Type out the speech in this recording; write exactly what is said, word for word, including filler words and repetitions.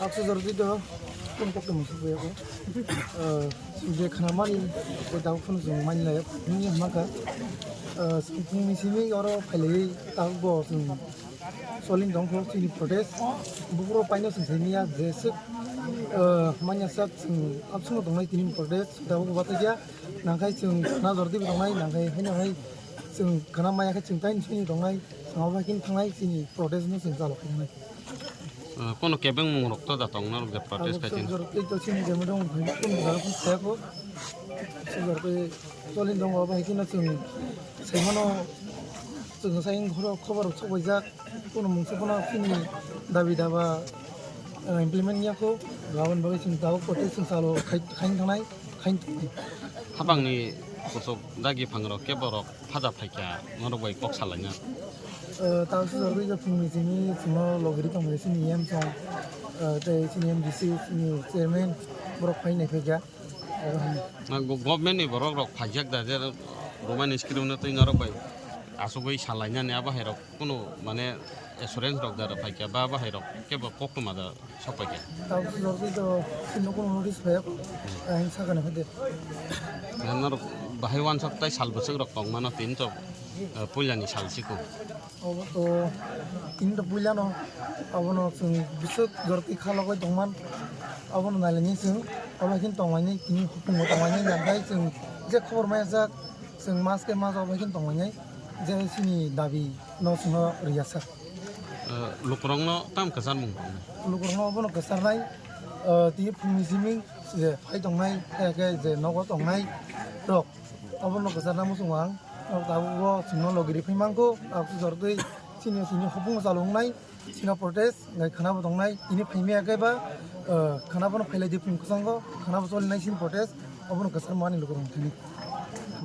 Aksu jordi do, tum kok tum sukwe ko. Eh, je khana mani, ko dau phun jung mani la, ni hma ka. Eh, sing ni simi oro phailai ta bo jung solin dong ko chini protest. Bukro paino sing simi ya je sik, eh, manya sak sing absung dong nai tini protest. Dau ko bata ya, nang kai sing na jordi dong nai, nang kai hai na hai sing khana maya kai sing tain sini dong nai, sing aba kin thang nai sini protest no sing jalo khai nai. Ah, kono kebengmung rok to da tong norok je protest khai tin. Jor tei to chini je modong khai kun jor kun se ko. Jor tei tolin dong ba hai kino chung sai mano chung sai khoro khobor sok bai jak. Kono mung se kono chini dabi daba, eh, implement ya ko. Gabon bagwi chung tabuk protest chung salo khai khai thangnai khai thangnai. Habang ni kusuk dagi phangrok keborok phaja phaikha norok bai kok salaina. Eh, tang sijak rwi ja phungni simi simo logiri tongmani sini M song, eh, tei sini M D C sini chairman borok phai nai phaikha. Na go-, government ni borok rok phaijak da je Roman script no twi norok bai asugwi salainani abo hai rok kunu mane assurance rok da phaikha ba abo hai rok kebo koktwma da. Sokphaikha. Tabuk jordi to sini kono notice phaiya ko. Ang sakani phade. Norok bahai wansok tai sal bwswk rok tongmano tini to, eh, puilani sal siko. Obo to tini to puilano abono chwng bwswk jordi khalogwi tongman abono nailani chwng obo khin tongmani tini hukumo tongmani nangkhe chwng je khobor maya jak chwng mas khe mas obo khin tongmani je chini dabi no chwngno riyasa. Eh, lukurokno tam kwcharmung rokno? Lukurokno obono kwcharnai, eh, tini phungni simi je phai tongnai, khe khe je nogo tongnai rok, obono kwcharna muchungo ang. Nok tabukbo chwngno logiri phai mangkho, tabuk jortwi chini, chini hopung chalo wngnai, chini protest, nai khwnabo tongnai, tini phaimaya khe ba, eh, khwnabo no phailai di phung kwchango, khwnabo cholinai chini protest, obono kwcharmani lukurokni thani.